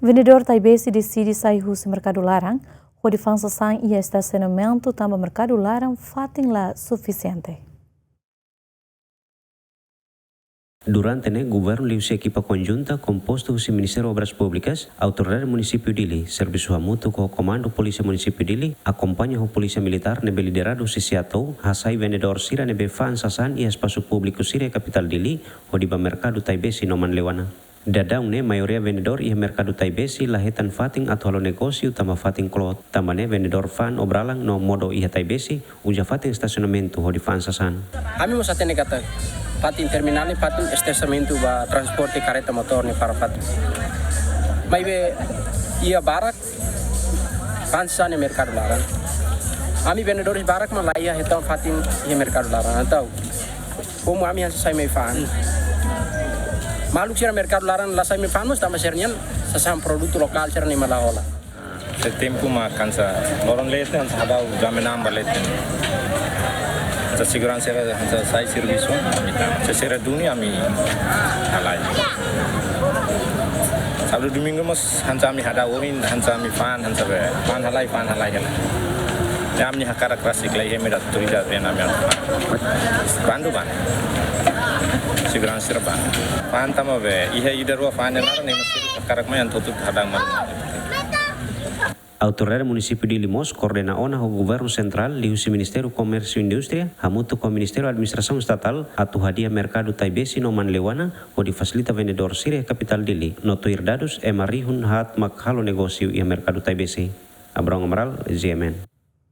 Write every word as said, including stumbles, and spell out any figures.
Vendedór Taibesi deside sai husi merkadu laran, hodi fa'an sasán iha estasionamentu tanba merkadu laran fatin la sufisiente. Durante ne'e, governu liuhusi ekipa konjunta kompostu husi Ministériu Obras Públikas, Autoridade Munisípiu Dili, servisu hamutuk ho Komandu Polísia Munisípiu Dili, akompaña ho Polísia Militár ne'ebé lideradu husi SEATOU, hasai vendedór sira ne'ebé fa'an sasán iha espasu públiku sira iha kapitál Dili, hodi ba merkadu Taibesi no Manleuana. Daudaun ne'e, maioria vendedór iha merkadu Taibesi la hetan fatin atu halo negósiu tanba fatin kloot. Tanba ne'e, vendedór fa'an obralan no modo iha Taibesi, uza fatin estasionamentu hodi fa'an sasán. Ami mós hatene katak fatin terminál ne'e fatin estasionamentu ba transporte karreta motór ne'e para fatin. Maibé iha barak fa'an sasán iha merkadu laran. Ami vendedores barak mak la iha hetan fatin iha merkadu laran. Entaun, komu ami hanesan sai mai fa'an. Maluk sira merkadu laran la sai mai fa'an mós tanba sira-nian sasán produtu lokál sira-ne'e mak la hola. Iha tempu mak hanesan loron leten, hanesan hadau jam enam ba leten. Hanesan seguransa sira hanesan sai servisu, ami tama. Se sira duni ami halai. Sábadu Domingu mós hanesan ami hadau ohin, hanesan ami fa'an, hanesan be fa'an halai, fa'an halai hela. Ya ami hakarak rasik lai hemi dat tuida ben ami anu. Bandu ban. Seguransa sira ban. Fa'an tama be, iha ida rua fa'an ne'e laran ne'e mesti hakarak mai atu tutup hadau malu. Autoridade Munisípiu Dili mós koordena ona ho Governu Sentrál liuhusi Ministériu Komérsiu Indústria, hamutuk ho Ministériu Administrasaun Estatál, atu hadi'a merkadu Taibesi no Manleuana, hodi fasilita vendedór sira iha kapitál Dili, no tuir dadus ema rihun haat mak halo negósiu iha merkadu Taibesi. Abrão Amaral, G M N.